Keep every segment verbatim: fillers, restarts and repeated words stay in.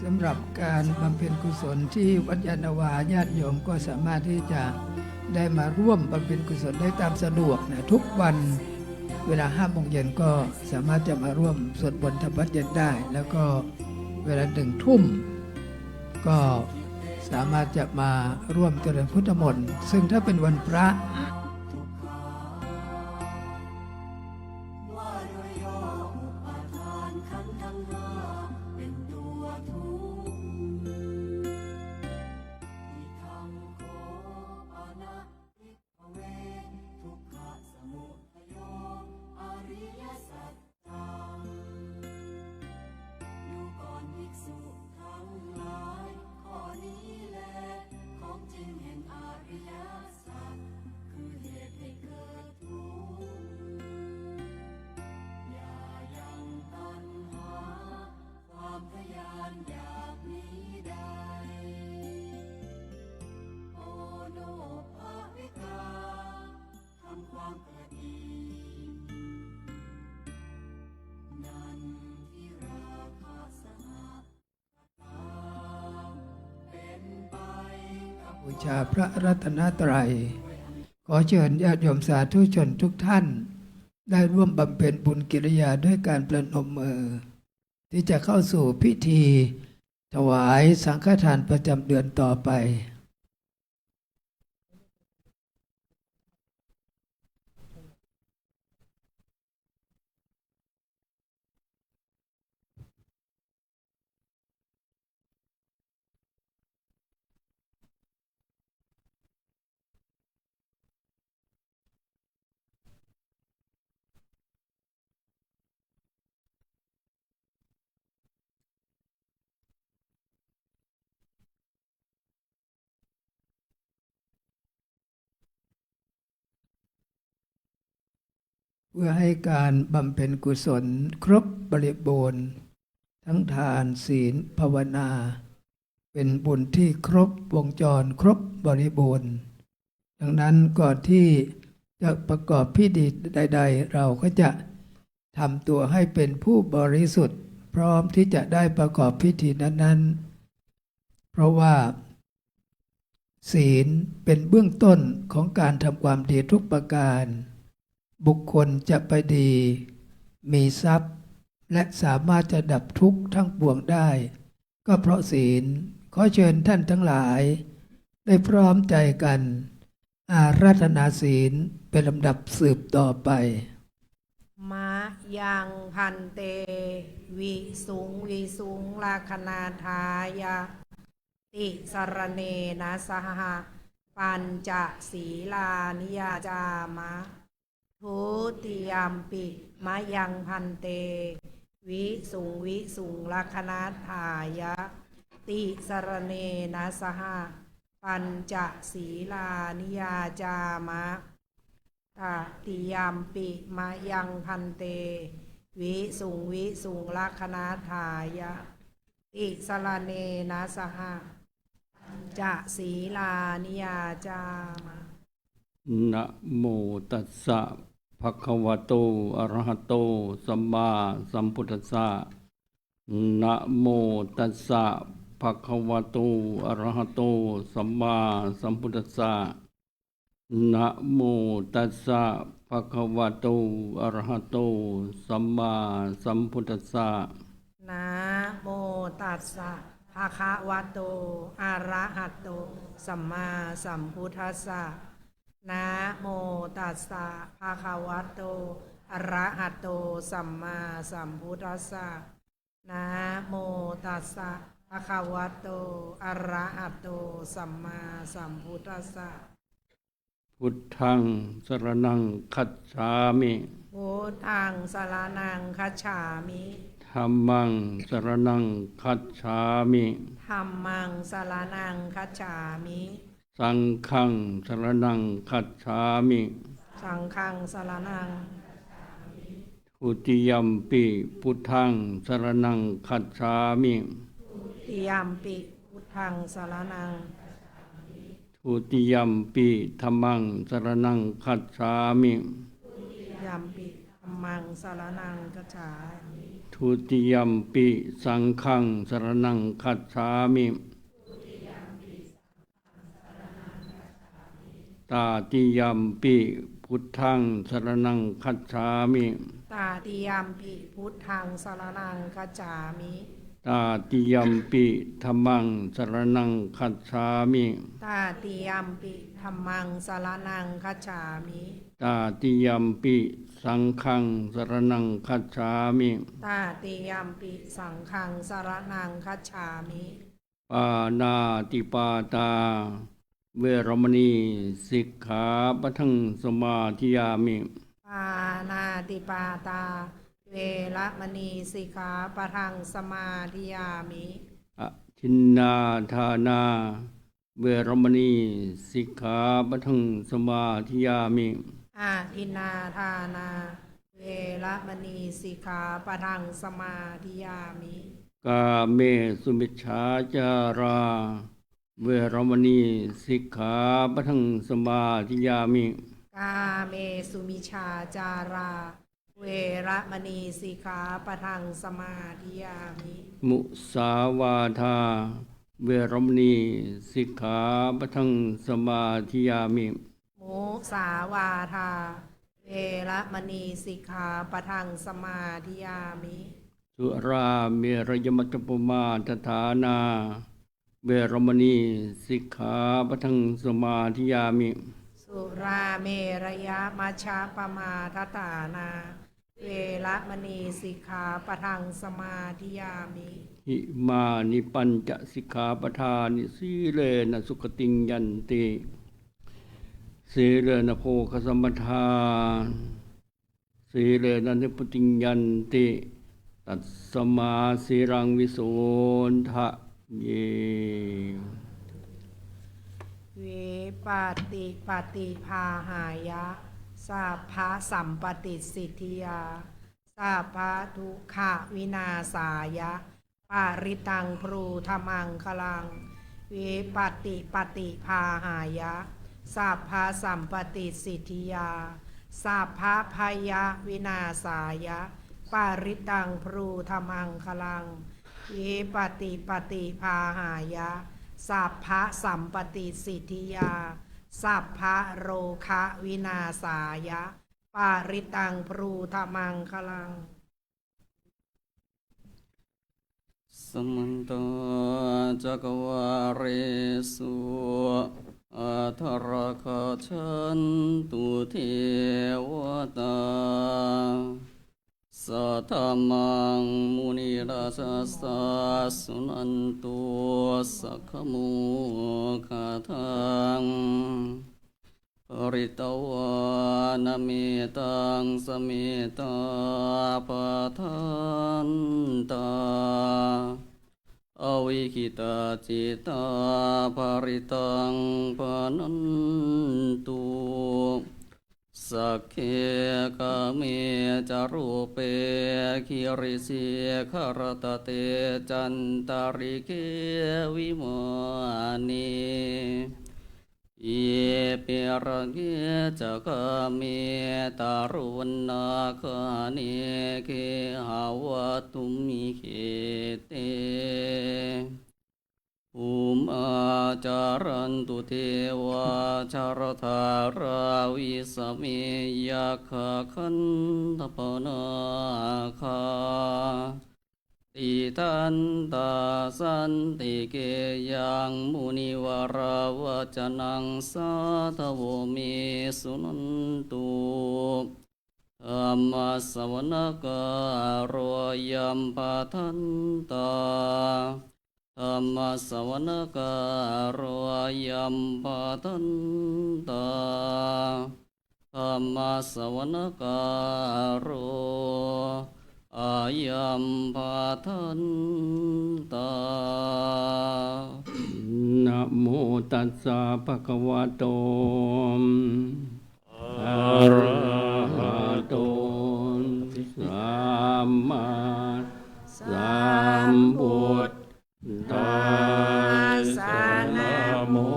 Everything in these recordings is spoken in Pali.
สำหรับการบำเพ็ญกุศลที่วัดยานนาวา ญาติโยมก็สามารถที่จะได้มาร่วมบำเพ็ญกุศลได้ตามสะดวกนะ ทุกวันเวลาห้าโมงเย็นก็สามารถจะมาร่วมสวดมนต์ทำวัตรเย็นได้ แล้วก็เวลาหนึ่งทุ่มก็สามารถจะมาร่วมเจริญพุทธมนต์ ซึ่งถ้าเป็นวันพระ ว่าด้วยย่ออุปาทานขันธ์ทั้งห้าเป็นตัวทุกข์ Idaṃ kho pana bhikkhave dukkhasmudayo ariyasaccaṃ. ดูก่อนภิกษุทั้งหลาย ข้อนี้แลของจริงแห่งอริยสัจ คือเหตุให้เกิดทุกข์ อย่ายังตัณหา ความทะยานอยากมีได้ โอโนภวิกา ทำความเกิดอีก นันทิราคะสห บูชาพระรัตนตรัย ขอเชิญญาติโยมสาธุชนทุกท่าน ได้ร่วมบำเพ็ญบุญกิริยาด้วยการประนมมือ ที่จะเข้าสู่พิธีถวายสังฆทานประจำเดือนต่อไป เพื่อให้การบำเพ็ญกุศลครบบริบูรณ์ ทั้งทาน ศีล ภาวนา เป็นบุญที่ครบวงจร ครบบริบูรณ์ ดังนั้นก่อนที่จะประกอบพิธีใดๆ เราก็จะทำตัวให้เป็นผู้บริสุทธิ์ พร้อมที่จะได้ประกอบพิธีนั้นๆ เพราะว่าศีลเป็นเบื้องต้นของการทำความดีทุกประการ บุคคลจะไปดี มีทรัพย์ และสามารถจะดับทุกข์ทั้งปวงได้ ก็เพราะศีล ขอเชิญท่านทั้งหลาย ได้พร้อมใจกัน อาราธนาศีลเป็นลำดับสืบต่อไป Mayaṃ bhante visuṃ visuṃ rakkhaṇatthāya tisaraṇena saha pañca sīlāni yācāma. Dutiyampi mayaṃ bhante visuṃ visuṃ rakkhaṇatthāya tisaraṇena saha pañca sīlāni yācāma. Tatiyampi mayaṃ bhante visuṃ visuṃ rakkhaṇatthāya tisaraṇena saha pañca sīlāni yācāma. Namo tassa bhagavato arahato sammāsambuddhassa. Namo tassa bhagavato arahato sammāsambuddhassa. Namo tassa bhagavato arahato sammāsambuddhassa. Namo tassa bhagavato arahato sammāsambuddhassa. Namo tassa bhagavato arahato sammāsambuddhassa. Namo tassa bhagavato arahato sammāsambuddhassa. Buddhaṃ saraṇaṃ gacchāmi. Buddhaṃ saraṇaṃ gacchāmi. Dhammaṃ saraṇaṃ gacchāmi. Dhammaṃ saraṇaṃ gacchāmi. Saṅghaṃ saraṇaṃ gacchāmi. Saṅghaṃ saraṇaṃ gacchāmi. Dutiyampi buddhaṃ saraṇaṃ gacchāmi. Dutiyampi buddhaṃ saraṇaṃ gacchāmi. Dutiyampi dhammaṃ saraṇaṃ gacchāmi. Dutiyampi dhammaṃ saraṇaṃ gacchāmi. Dutiyampi saṅghaṃ saraṇaṃ gacchāmi. Tatiyampi buddhaṃ saraṇaṃ gacchāmi. Tatiyampi buddhaṃ saraṇaṃ gacchāmi. Tatiyampi dhammaṃ saraṇaṃ gacchāmi. Tatiyampi dhammaṃ saraṇaṃ gacchāmi. Tatiyampi saṅghaṃ saraṇaṃ gacchāmi. Tatiyampi saṅghaṃ saraṇaṃ gacchāmi. Pāṇātipātā veramaṇī sikkhāpadaṃ samādiyāmi. Pāṇātipātā veramaṇī sikkhāpadaṃ samādiyāmi. Adinnādānā veramaṇī sikkhāpadaṃ samādiyāmi. Adinnādānā veramaṇī sikkhāpadaṃ samādiyāmi. Kāmesu micchācārā veramaṇī sikkhāpadaṃ samādiyāmi. Kāmesu micchācārā veramaṇī sikkhāpadaṃ samādiyāmi. Musāvādā veramaṇī sikkhāpadaṃ samādiyāmi. Musāvādā veramaṇī sikkhāpadaṃ samādiyāmi. Surāmerayamajjapamādaṭṭhānā veramaṇī sikkhāpadaṃ samādiyāmi. Surāmerayamajjapamādaṭṭhānā veramaṇī sikkhāpadaṃ samādiyāmi. Imāni pañca sikkhāpadāni. Sīlena sugatiṃ yanti, sīlena bhogasampadā, sīlena nibbutiṃ yanti, tasmā sīlaṃ visodhaye. Vipattipaṭibāhāya sabbasampattisiddhiyā sabbadukkhavināsāya parittaṃ brūtha maṅgalaṃ. Vipattipaṭibāhāya sabbasampattisiddhiyā sabbabhayavināsāya parittaṃ brūtha maṅgalaṃ. Vipattipaṭibāhāya sabbasampattisiddhiyā sabbarogavināsāya parittaṃ brūtha maṅgalaṃ. Samantā cakkavāḷesu atrāgacchantu devatā. Saddhammaṃ munirājassa suṇantu saggamokkhadaṃ. Pharitvāna mettaṃ samettā bhadantā avikkhittacittā parittaṃ bhaṇantu. Sagge kāme ca rūpe girisikharataṭe cantalikkhe vimāne dīpe raṭṭhe ca gāme taruvanagahane gehavatthumhi khette bhummā cārantu devā jalathalavisame yakkhagandhabbanāgā tiṭṭhantā santike yaṃ munivaravacanaṃ sādhavo me suṇantu. Dhammassavanakālo ayambhadantā. Dhammassavanakālo ayambhadantā. Dhammassavanakālo ayambhadantā. Namo tassa bhagavato arahato sammāsambuddhassa. Namo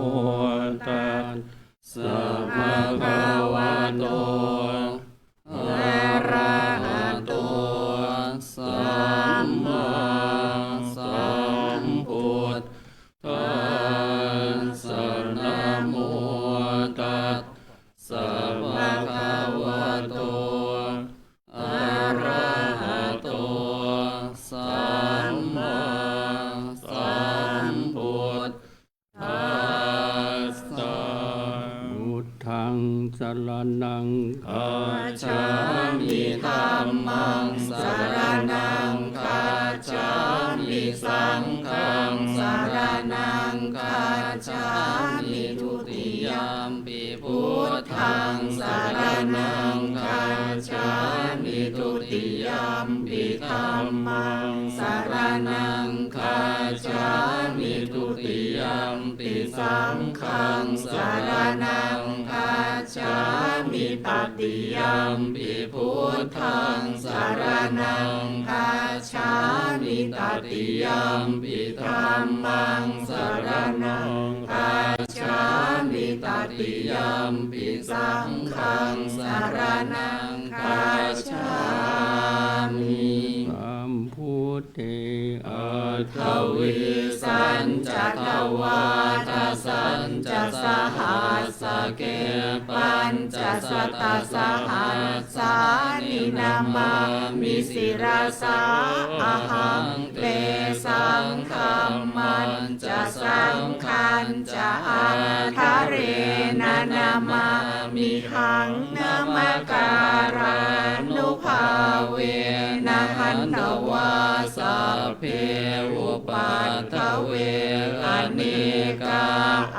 tassa bhagavato arahato sammā saraṇaṃ gacchāmi. Dhammaṃ saraṇaṃ gacchāmi. Saṅghaṃ saraṇaṃ gacchāmi. Dutiyampi buddhaṃ saraṇaṃ gacchāmi. Dutiyampi dhammaṃ saraṇaṃ gacchāmi. Dutiyampi saṅghaṃ saraṇaṃ gacchāmi. Tatiyampi buddhaṃ saraṇaṃ gacchāmi. Tatiyampi dhammaṃ saraṇaṃ gacchāmi. Tatiyampi saṅghaṃ saraṇaṃ gacchāmi. Sambuddhe aṭṭhavīsañca dvādasañca sahassake pañcasatasahassāni namāmi sirasā ahaṃ. Tesaṃ dhammañca saṅghañca ādarena namāmihaṃ. Namakārānubhāvena hantvā sabbe upaddave anekā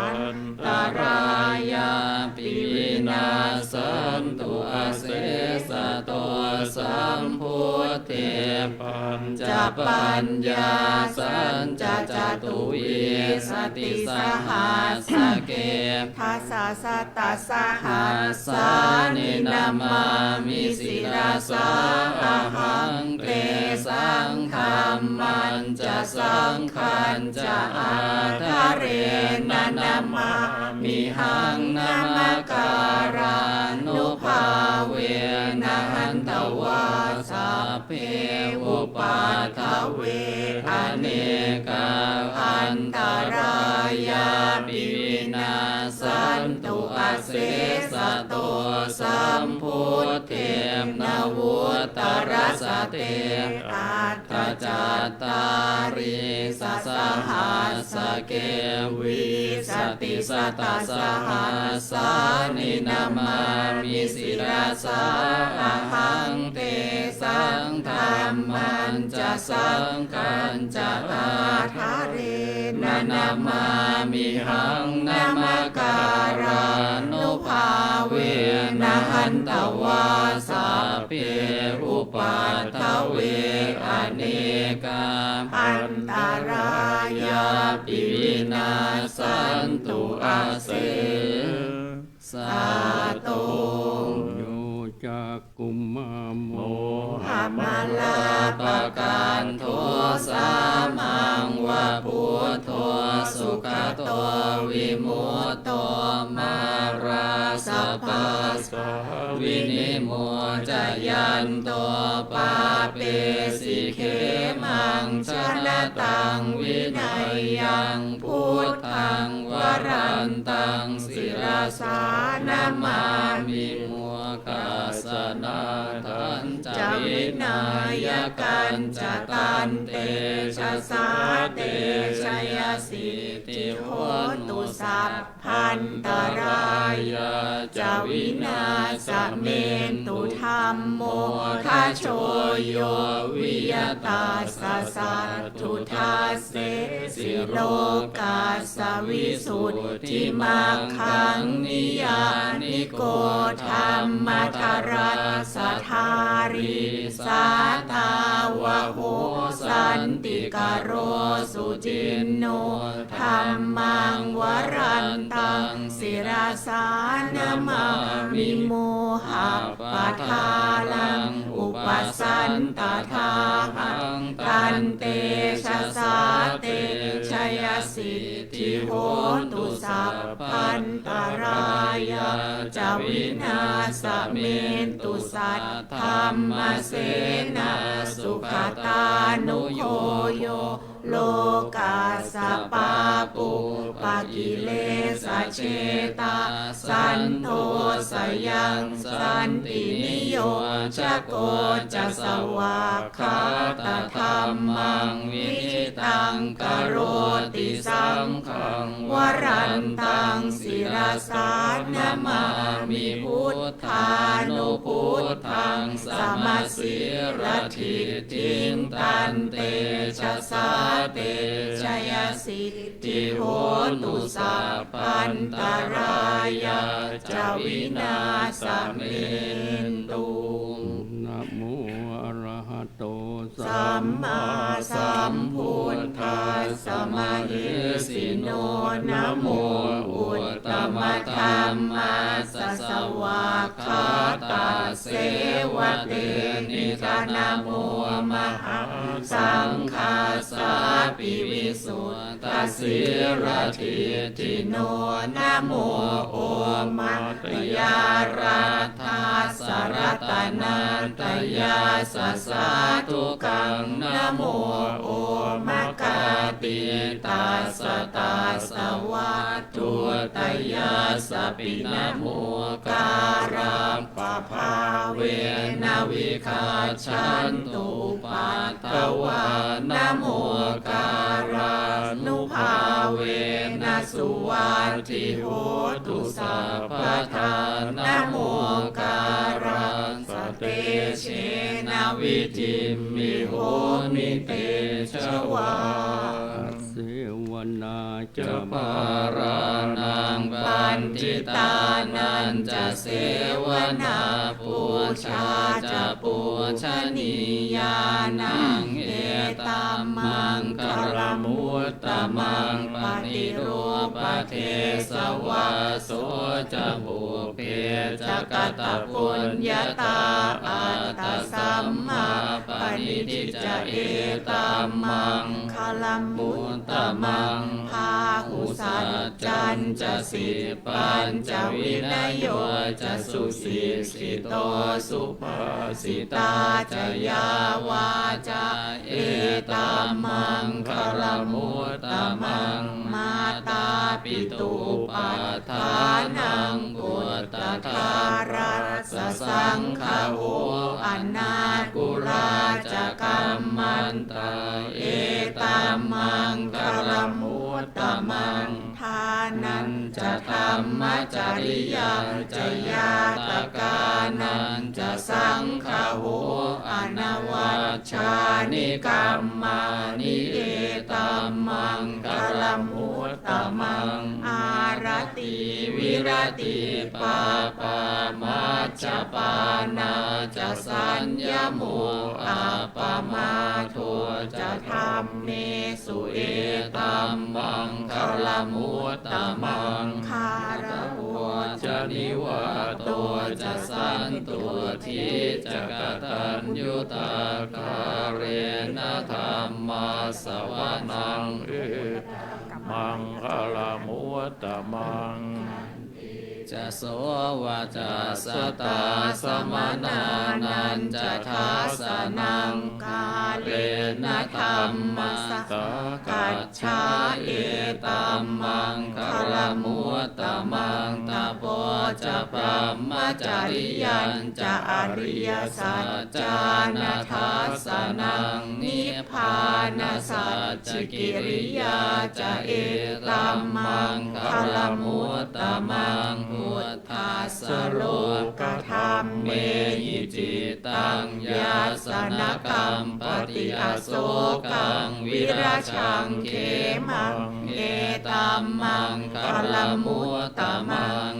antarāyāpi vinassantu asesato. Sambuddhe pañcapaññāsañca catuvīsatisahassake dasasatasahassāni namāmi sirasā ahaṃ. Tesaṃ dhammañca saṅghañca ādarena namāmihaṃ. Namakārānubhāvena hantvā sabbe upaddave anekā antarāyāpi vinassantu asesato. Sambuddhe navuttarasate aṭṭhacattālīsasahassake vīsatisatasahassāni namāmi sirasā ahaṃ. Tesaṃ dhammañca saṅghañca ādarena namāmihaṃ. Namakārānubhāvena hantvā sabbe upaddave anekā antarāyāpi vinassantu asesato. Yo cakkhumā mohamalāpakaṭṭho sāmaṃ va buddho sugato vimutto mārassa pāsā vinimocayanto pāpesi khemaṃ janataṃ vineyyaṃ. Buddhaṃ varantaṃ sirasā namāmi moggassa nāthañca vināyakañca. Tantejasā te jayasiddhi hotu sabbantarāyā ca vināsamentu. Dhammo dhajo yo viya tassa satthu dassesi lokassa visuddhimaggaṃ. Niyyāniko dhammadharassa dhārī sātāvaho santikaro suciṇṇo. Dhammaṃ varantaṃ sirasā namāmi mohappadālaṃ upasantadāhaṃ. Tantejasā te jayasiddhi hotu sabbantarāyā ca vināsamentu. Saddhammasenā sugatānugo yo lokassa pāpūpakilesajetā santo sayaṃ santiniyojako ca svākkhātadhammaṃ viditaṃ karoti saṅ saṅghaṃ varantaṃ sirasā namāmi. Buddhānubuddhaṃ samasīladiṭṭhiṃ tantejasā te jayasiddhi hotu, sabbantarāyā ca vināsamentu. Namo arahato sammāsambuddhassa mahesino. Namo uttamadhammassa svākkhātasseva tenidha. Namo mahāsaṅghassāpi visuddhasīladiṭṭhino. Namo omātyāraddhassa ratanattayassa sādhukaṃ. Namo omakātītassa tassa vatthuttayassapi. Namokārappabhāvena vigacchantu upaddavā. Namokārānubhāvena suvatthi hotu sabbadā. Namokārassa tejena vidhimhi homi tejavā. Asevanā ca bālānaṃ paṇḍitānañca sevanā, pūjā ca pūjanīyānaṃ etammaṅgalamuttamaṃ. Paṭirūpadesavāso ca pubbe ca katapuññatā, attasammāpaṇidhi ca etammaṅ galamuttamaṃ. Bāhusaccañca sippañca vinayo ca susikkhito, subhāsitā ca yā vācā etammaṅgalamuttamaṃ. Mātāpituupaṭṭhānaṃ puttadārassa saṅgaho, anākulā ca kammantā etammaṅgalamuttamaṃ. Dānañca dhammacariyā ca ñātakānañca saṅgaho, anavajjāni kammāni etammaṅgalamuttamaṃ. Āratī viratī pāpā majjapānā ca saññamo, appamādo ca dhammesu etammaṅgalamuttamaṃ. Gāravo ca nivāto ca santuṭṭhī ca kataññutā, kālena dhammassavanaṃ etammaṅgalamuttamaṃ. Ca sovacassatā samaṇānañca dassanaṃ, kālena dhammasākacchā etammaṅgalamuttamaṃ. Tapo ca brahmacariyañca ariyasaccāna dassanaṃ, nibbānasacchikiriyā ca etammaṅgalamuttamaṃ. Phuṭṭhassa lokadhammehi cittaṃ yassa na kampati, asokaṃ virajaṃ khemaṃ etammaṅgalamuttamaṃ.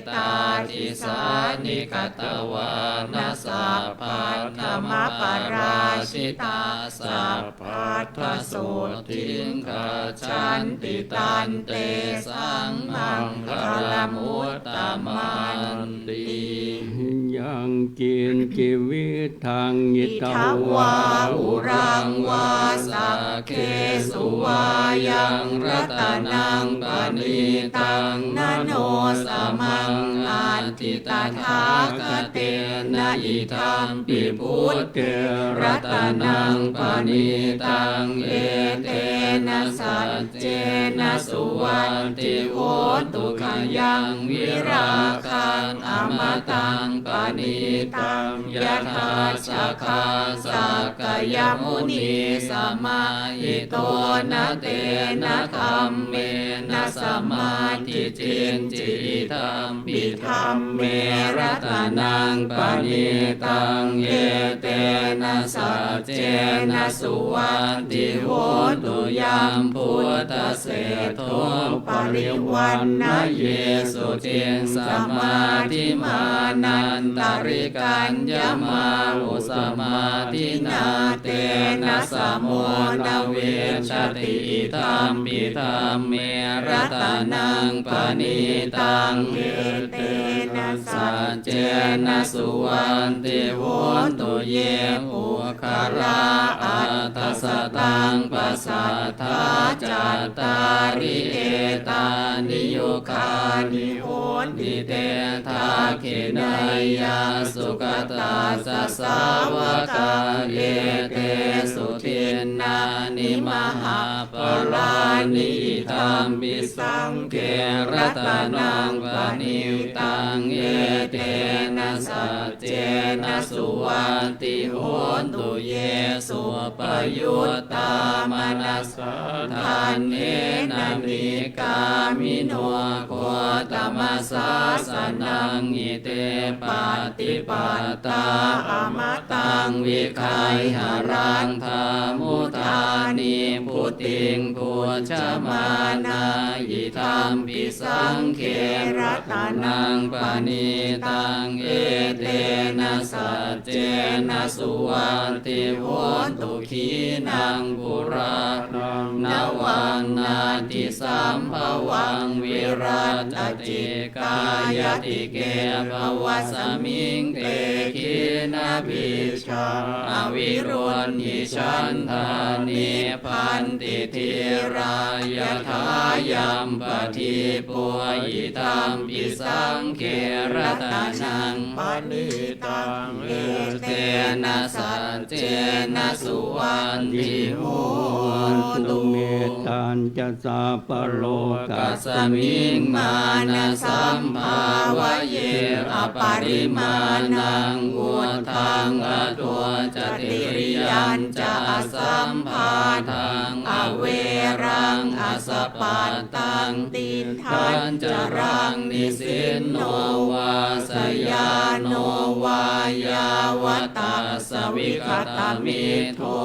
Etādisāni katvāna sabbatthamaparājitā, sabbattha sotthiṃ gacchanti, tantesaṃ maṅgalamuttamanti. Yaṅkiñci vittaṃ idha vā huraṃ vā, saggesu vā yaṃ ratanaṃ paṇītaṃ, na no samaṃ atthi tathāgatena, idampi buddhe ratanaṃ paṇītaṃ, ete saccena suvatthi hotu. Khayaṃ virāgaṃ amataṃ paṇītaṃ yadajjhagā sakyamunī samāhito, na tena dhammena samatthi kiñci, idampi dhamme ratanaṃ paṇītaṃ, etena saccena suvatthi hotu. Yambuddhaseṭṭho parivaṇṇayī suciṃ samādhimānantarikaññamāhu, samādhinā tena samo na vijjati, idampi dhamme ratanaṃ paṇītaṃ, etena saccena suvatthi hotu. Ye puggalā aṭṭha sataṃ pasatthā, cattāri etāni yugāni honti, te dakkhiṇeyyā sugatassa sāvakā, etesu dinnāni mahapphalāni, idampi saṅghe ratanaṃ paṇītaṃ, etena saccena suvatthi hotu. Ye suppayuttā manasā daḷhena, nikkāmino gotamasāsanamhi, te pattipattā amataṃ vigayha, laddhā mudhā nibbutiṃ bhuñjamānā, idampi saṅghe ratanaṃ paṇītaṃ, etena saccena suvatthi hotu. Khīṇaṃ purāṇaṃ navaṃ natthi sambhavaṃ, virattacittāyatike bhavasmiṃ, te khīṇabījā avirūḷhichandā, nibbanti dhīrā yathāyampadīpo, idampi saṅghe ratanaṃ paṇītaṃ, etena saccena suvatthi hotu. Mettañca sabbalokasmiṃ mānasambhāvaye aparimāṇaṃ, uddhaṃ adho ca tiriyañca asambādhaṃ averaṃ asapattaṃ, tiṭṭhañcaraṃ nisinno vā sayāno vā yāvatassa vigatamiddho,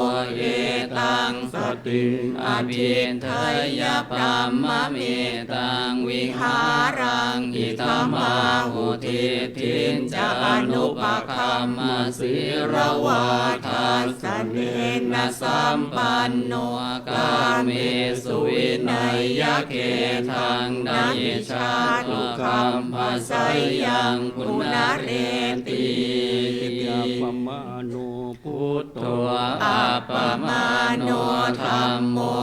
etaṃ satiṃ adhiṭṭheyya brahmametaṃ vihāraṃ idhamāhu. Diṭṭhiñca anupagamma sīlavā dassanena sampanno, kāmesu vineyya gedhaṃ na hi jātu gabbhaseyyaṃ punaretīti. Appamāṇo buddho appamāṇo dhammo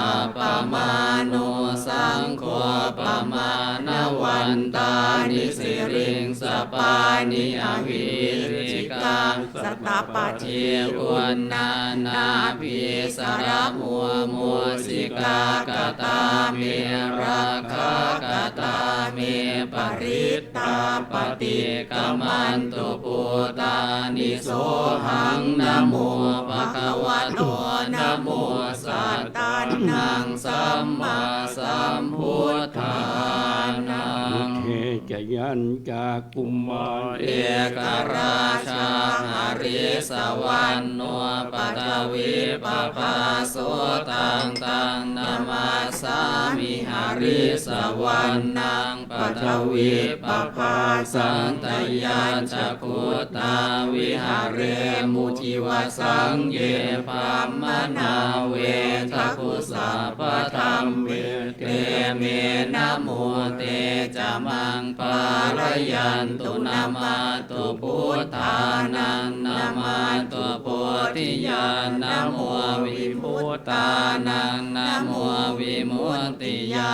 appamāṇo saṅgho pamāṇavantāni siriṃsapāni avicchikā satapadī uṇṇānābhī sarabū mūsikā, katā me rakkhā katā me parittā, paṭikkamantu bhūtāni, sohaṃ namo bhagavato, namo sattannaṃ sammāsambuddhānaṃ. Buddhe ca yañca cakkhumā ekarājā harissavaṇṇo paṭhavippabhāso, taṃ taṃ namassāmi harissavaṇṇaṃ paṭhavippabhāsaṃ, tayajja guttā viharemu divasaṃ. Ye brāhmaṇā vedagu sabbadhamme, te me namo te ca maṃ pālayantu. Namatthu buddhānaṃ namatthu bodhiyā, namo vimuttānaṃ namo vimuttiyā.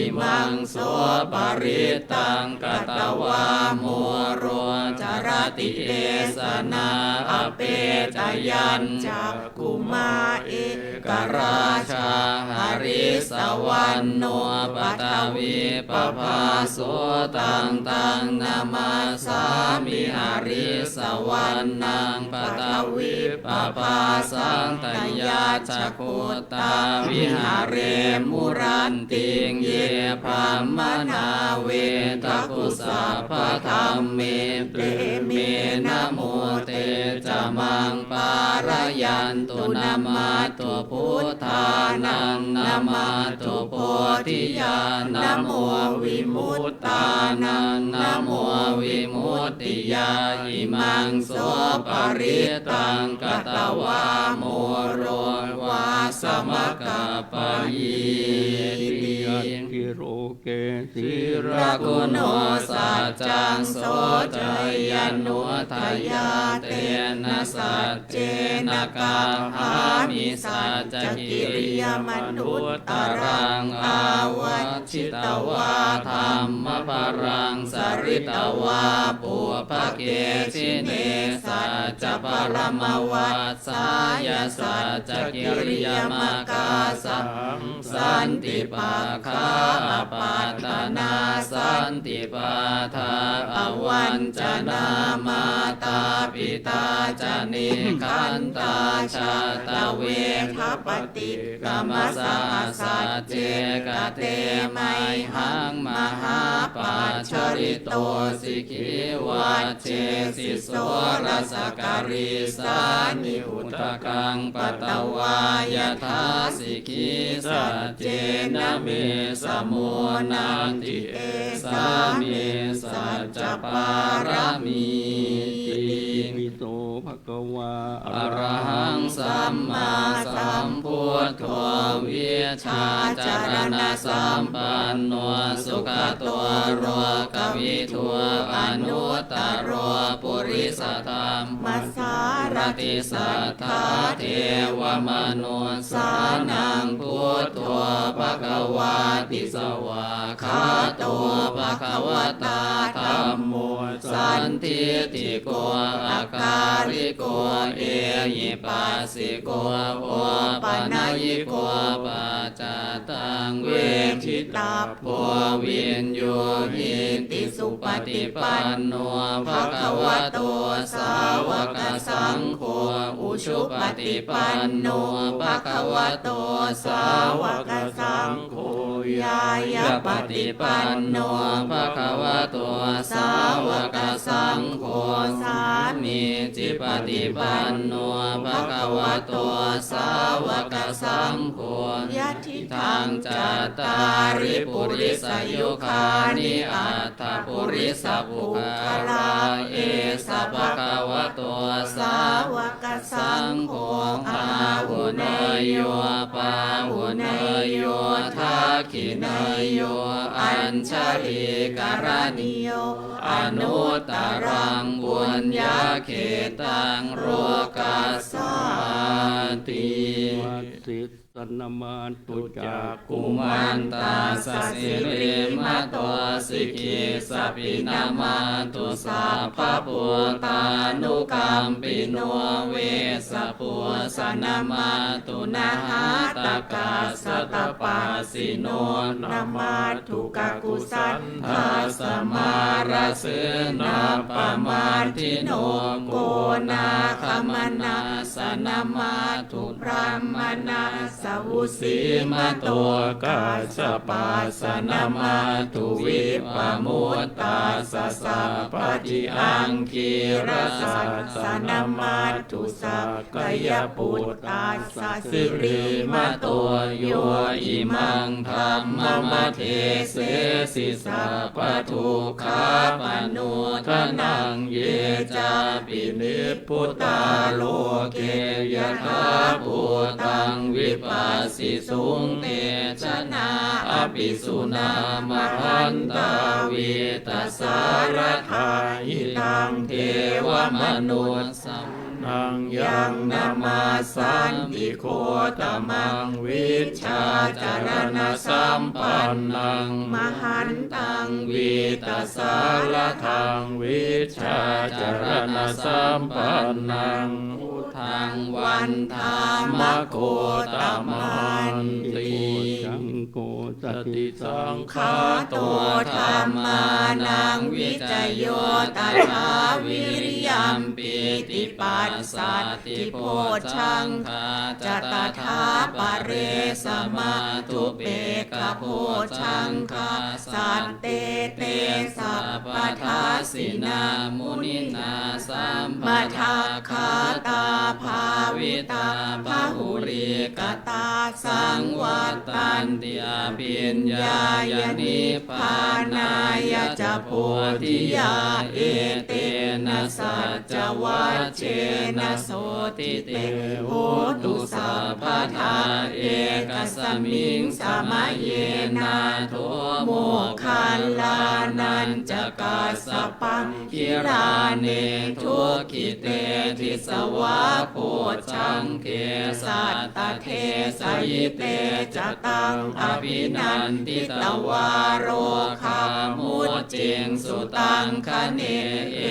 Imaṃ so pari parittaṃ katvā moro carati esanā. Apetayañcakkhumā ekarājā harissavaṇṇo paṭhavippabhāso, taṃ taṃ namassāmi harissavaṇṇaṃ paṭhavippabhāsaṃ. Tayajja guttā viharemu rattiṃ, ye brāhmaṇā vedagu sabbadhamme, te me namo te ca maṃ pālayantu. Namatthu buddhānaṃ, namatthu bodhiyā, namo vimuttānaṃ, namo vimuttiyā. Imaṃ so parittaṃ katvā moro vāsamakappayīti. Yaṃ hi loke sīlaguṇo saccaṃ, so cāyanudayā, tena saccena kāhāmi saccakiriyamanuttaraṃ. Āvajjitvā dhammabalaṃ, saritvā pubbake jine, saccabalamavassāya, saccakiriyamakāsahaṃ. Santi pakkhā apattanā, santi pādā avañcanā, mātā pitā ca nikkhantā, jātaveda paṭikkama. Saha sacce kate mayhaṃ, mahāpajjalito sikhī, vajjesi sorasakarisāni, udakaṃ patvā yathā sikhī, saccena me samo natthi, esā me saccapāramīti. Itipi so bhagavā arahaṃ sammāsambuddho, vijjācaraṇasampanno, sugato lokavidū, anuttaro purisadammasārathi, satthā devamanussānaṃ buddho bhagavāti. Svākkhāto bhagavatā dhammo, sandiṭṭhiko akāliko ehipassiko, opanayiko paccattaṃ veditabbo viññūhīti. Supaṭipanno bhagavato sāvakasaṅgho, ujupaṭipanno bhagavato sāvakasaṅgho, ñāyapaṭipanno bhagavato sāvakasaṅgho, sāmīcipaṭipanno bhagavato sāvakasaṅgho, yadidaṃ cattāri purisayugāni aṭṭha purisapuggalā, esa bhagavato sāvakasaṅgho, āhuneyyo pāhuneyyo dakkhiṇeyyo añjalikaraṇīyo, anuttaraṃ puññakkhettaṃ lokassāti. Vasissa namatthu cakkhumantassa sirīmato, sikhīsapi namatthu sabbabhūtānukampino, vessabhussa namatthu ñātakassa tapassino, namatthu kakusandhassa mārasenappamaddino, konāgamanassa namatthu brāhmaṇassa vusīmato, kassapassa namatthu vippamuttassa sabbadhi, aṅgīrasassa namatthu sakyaputtassa sirīmato, yo imaṃ dhammamadeseesi sabbadukkhāpanūdanaṃ. Ye cāpi nibbutā loke yathābhūtaṃ vipassisuṃ, te janā apisuṇā mahantā vītasāradā. Hitaṃ devamanus- Yaṃ namassanti gotamaṃ vijjācaraṇasampannaṃ mahantaṃ vītasārasaṃ vijjācaraṇasampannaṃ buddhaṃ vandāmagotamanti. Bojjhaṅgo satisaṅkhāto dhammānaṃ vicayo tathā viriyampīti passaddhi bojjhaṅgā ca tathāpare samādhupekkhabojjhaṅgā sattete sabbadassinā muninā sammadakkhātā bhāvitā bahulīkatā saṃvattanti abhiññāya nibbānāya ca bodhiyā. Etena saccavajjena sotthi te hotu sabbadā. Ekasmiṃ samaye nātho moggallānañca kassapaṃ gilāne dukkhite disvā bojjhaṅge satta desayi. Te ca taṃ abhinanditvā rogā mucciṃsu taṅkhaṇe.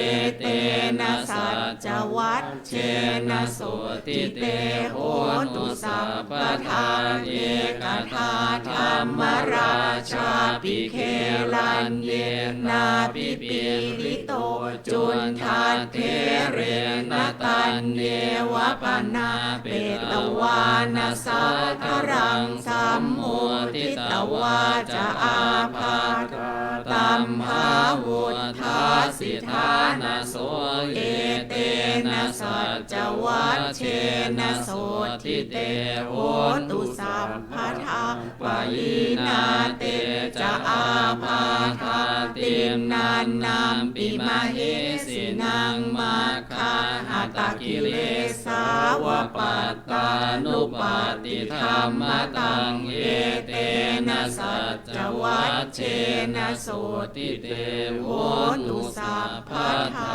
Etena saccavajjena sotthi te hotu sabbadā. Ekadā dhammarājāpi gelaññenābhipīḷito cundattherena taññeva bhaṇāpetvāna sādaraṃ sammoditvā ca ābādhā tamhā vuṭṭhāsi ṭhānaso. Etena saccavajjena sotthi te hotu sabbadā. Pahīnā te ca ābādhā tiṇṇannampi mahesinaṃ maggāhatakilesāva pattānuppattidhammataṃ. Etena saccavajjena sotthi te hotu sabbadā.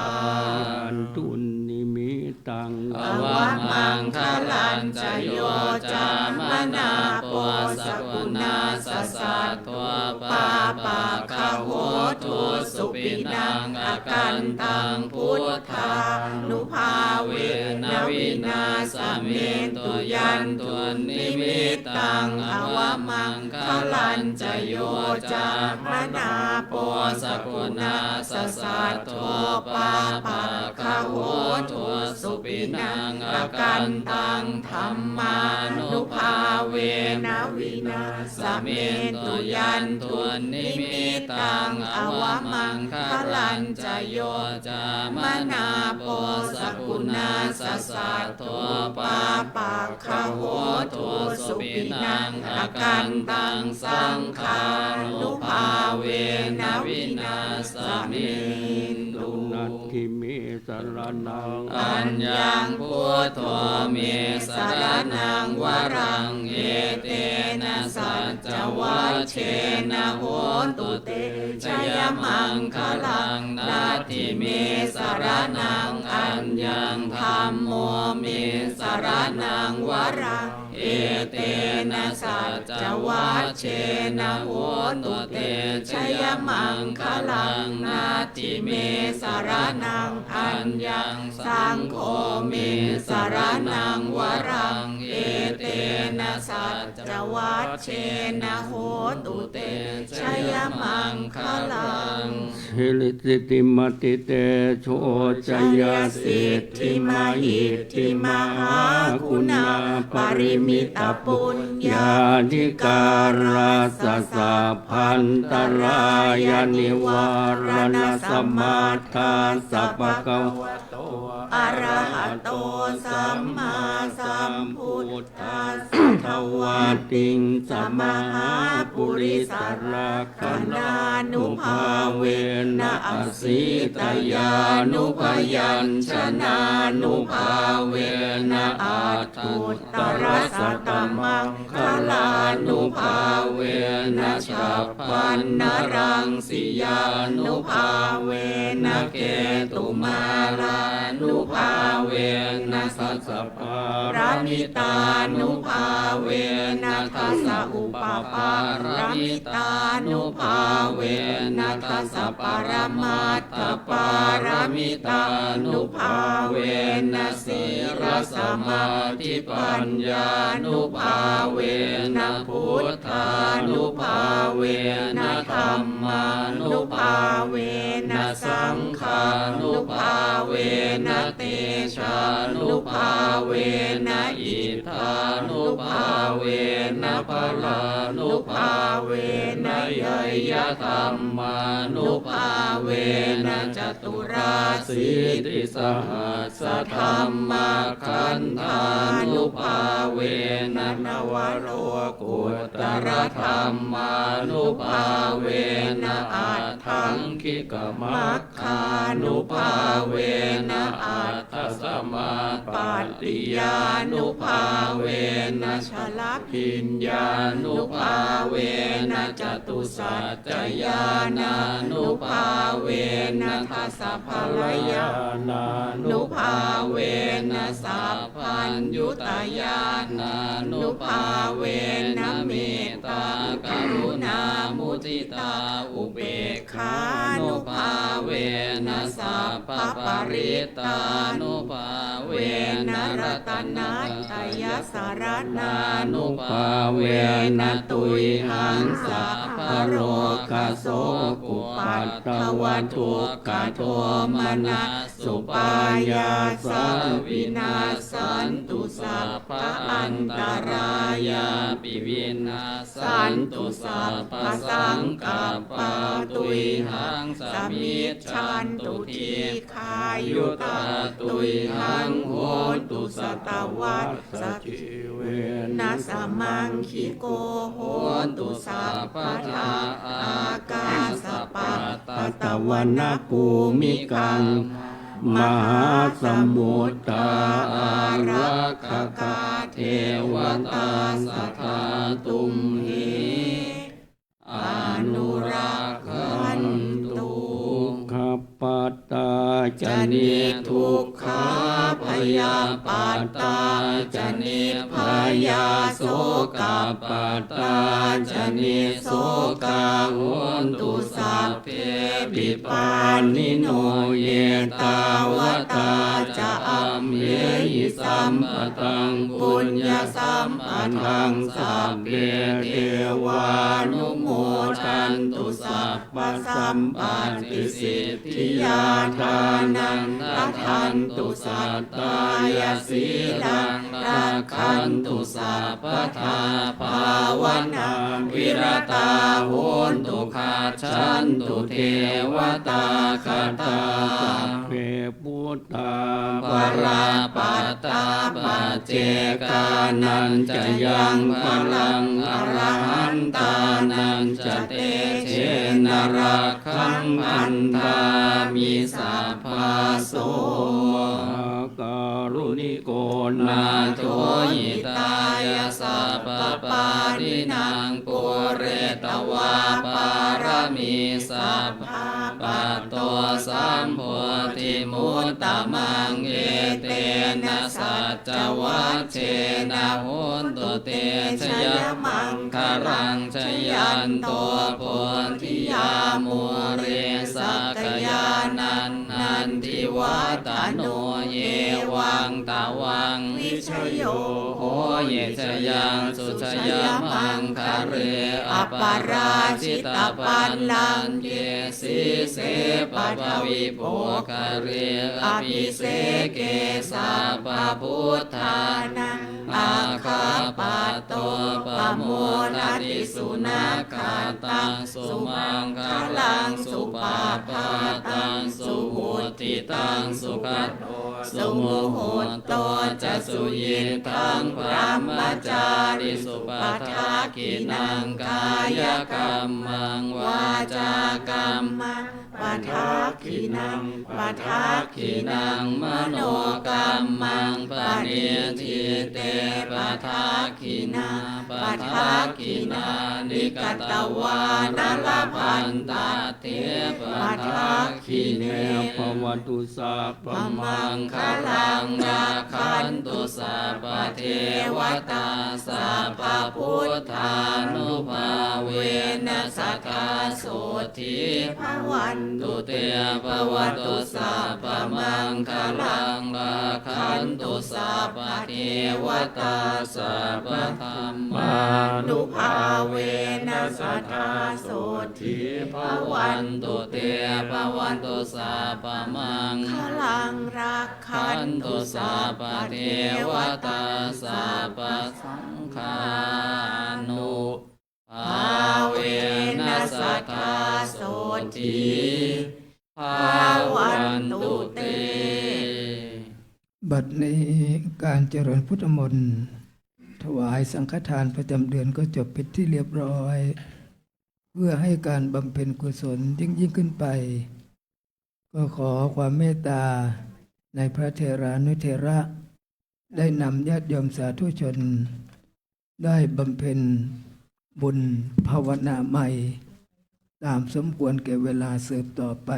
Dunnimittaṃ avamaṅgalañca yo cāmanāpo sakuṇassa saddo pāpaggaho dussupinaṃ akantaṃ buddhānubhāvena vināsamentu. Yandunnimittaṃ avamaṅ galañca yo cāmanāpo sakuṇassa saddo pāpaggaho dussupinaṃ akantaṃ dhammānubhāvena vināsamentu. Yandunnimittaṃ avamaṅgalañca yo cāmanāpo sakuṇassa saddo pāpaggaho dussupinaṃ akantaṃ saṅghānubhāvena vināsamentu. Natthi me saraṇaṃ aññaṃ buddho me saraṇaṃ varaṃ etena saccavajjena hotu te jayamaṅgalaṃ. Natthi me saraṇaṃ aññaṃ dhammo me saraṇaṃ varaṃ etena saccavajjena hotu te jayamaṅgalaṃ. Natthi me saraṇaṃ aññaṃ saṅgho me saraṇaṃ varaṃ etena saccavajjena hotu te jayamaṅgalaṃ. Siridhitimatitejojayasiddhimahiddhimahāguṇāparimitapuññādhikārassa sabbantarāyanivāraṇasamatthassa bhagavato arahato sammāsambuddhassa dvattiṃsamahāpurisalakkhaṇā nubhāvena asītyānubyañjanānubhāvena aṭṭhuttarasatamaṅgalānubhāvena chabbaṇṇaraṃsiyānubhāvena ketumālānubhāvena dasapāramitānubhāvena dasaupapāramitānubhāvena dasaparamatthapāramitānubhāvena sīlasamādhipaññānubhāvena buddhānubhāvena dhammānubhāvena saṅghānubhāvena tejānubhāvena iddhānubhāvena balānubhāvena ñeyyadhammānubhāvena caturāsītisahassadhammakkhandhānubhāvena navalokuttaradhammānubhāvena aṭṭhaṅgikamag- -gānubhāvena aṭṭhasamāpattiyānubhāvena chaḷabhiññānubhāvena catusaccañāṇānubhāvena dasabalañāṇānubhāvena sabbaññutañāṇānubhāvena mettākaruṇāmuditāupekkhā- -nubhāvena sabbaparittānubhāvena ratanattayasaraṇānubhāvena tuyhaṃ sabbarogasokupaddavadukkhadomanassupāyāsā vinassantu sabbaantarāyāpi vinas- -santu sabbasaṅkappā tuyhaṃ samijjhantu dīghāyutā tuyhaṃ hotu satavassajīvena samaṅgiko hotu sabbadā ākāsapabbatavanabhūmigaṅgāmahāsamuddā ārakkhakā devatā sadā tumhe anurakkhantu. Dukkhappattā ca niddukkhā bhayappattā ca nibbhayā sokappattā ca nissokā hontu sabbepi pāṇino. Ettāvatā ca amhehi sambhataṃ puññasampadaṃ sabbe devānumodantu sabbasampattisiddhiyā. Dānaṃ dadantu saddhāya sīlaṃ rakkhantu sabbadā bhāvanābhiratā hontu gacchantu devatāgatā. Sabbe buddhā balappattā paccekānañca yaṃ balaṃ arahantānañca tejena rakkhaṃ bandhāmi sabbaso. Mahākāruṇiko nātho hitāya sabbapāṇinaṃ pūretvā pāramī sabbā patto sambodhimuttamaṃ etena saccavajjena hotu te jayamaṅgalaṃ. Jayanto bodhiyā mūle sakyānaṃ nandivaḍḍhano evaṃ tvaṃ vijayo hohi jayassu jayamaṅgale aparājitapallaṅke sīse paṭhavipokkhare abhiseke sabbabuddhānaṃ aggappatto pamodati. Sunakkhattaṃ sumaṅgalaṃ supabhātaṃ suhuṭṭhitaṃ sukhaṇo sumuhutto ca suyiṭṭhaṃ brahmacārisu. Padakkhiṇaṃ kāyakammaṃ vācākammaṃ padakkhiṇaṃ padakkhiṇaṃ manokammaṃ paṇidhī te padakkhiṇā padakkhiṇāni katvāna labhantatthe padakkhiṇe. Bhavatu sabbamaṅgalaṃ rakkhantu sabbadevatā sabbabuddhānubhāvena sadā sotthī bhavantu te. Bhavatu sabbamaṅgalaṃ rakkhantu sabbadevatā sabbadhammānubhāvena sadā sotthī bhavantu te. Bhavatu sabbamaṅgalaṃ rakkhantu sabbadevatā sabbasaṅghānu bhāvena sadā sotthī bhavantu te. บัดนี้การเจริญพุทธมนต์ถวายสังฆทานประจำเดือนก็จบเป็นที่เรียบร้อย เพื่อให้การบำเพ็ญกุศลยิ่งๆขึ้นไป ก็ขอความเมตตาในพระเถรานุเถระ ได้นำญาติโยมสาธุชน ได้บำเพ็ญบุญภาวนาใหม่ ตามสมควรแก่เวลาสืบต่อไป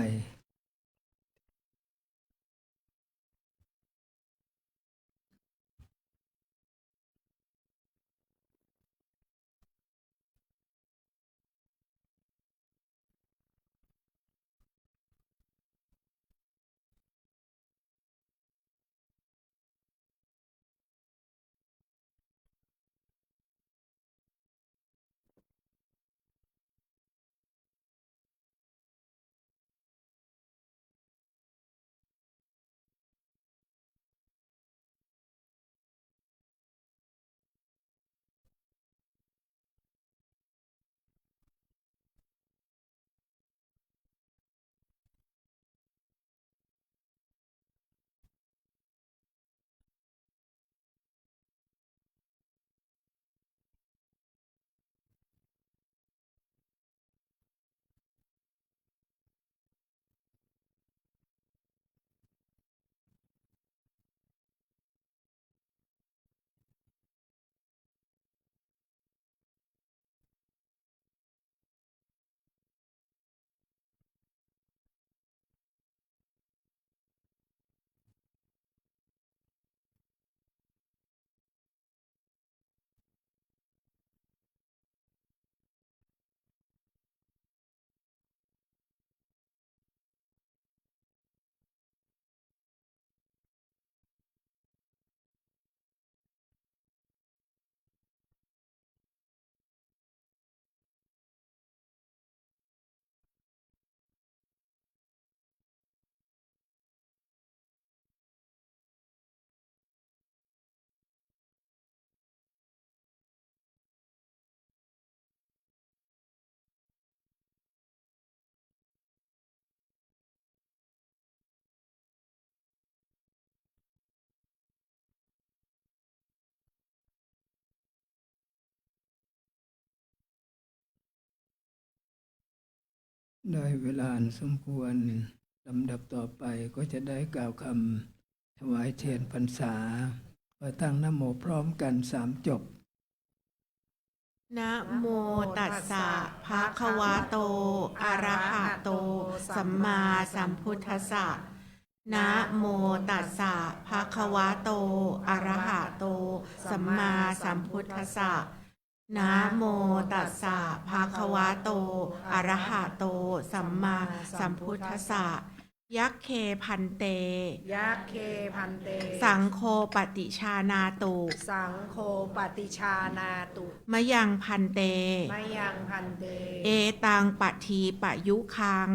ได้เวลาอันสมควร ลำดับต่อไปก็จะได้กล่าวคำถวายเทียนพรรษา ก็ตั้งนะโมพร้อมกันสามจบ Namo tassa bhagavato arahato sammāsambuddhassa. Namo tassa bhagavato arahato sammāsambuddhassa. Namo tassa bhagavato arahato sammāsambuddhassa. Yagghe bhante. Yagghe bhante. Saṅgho paṭijānātu. Saṅgho paṭijānātu. Mayaṃ bhante. Mayaṃ bhante. Etaṃ padīpayugaṃ.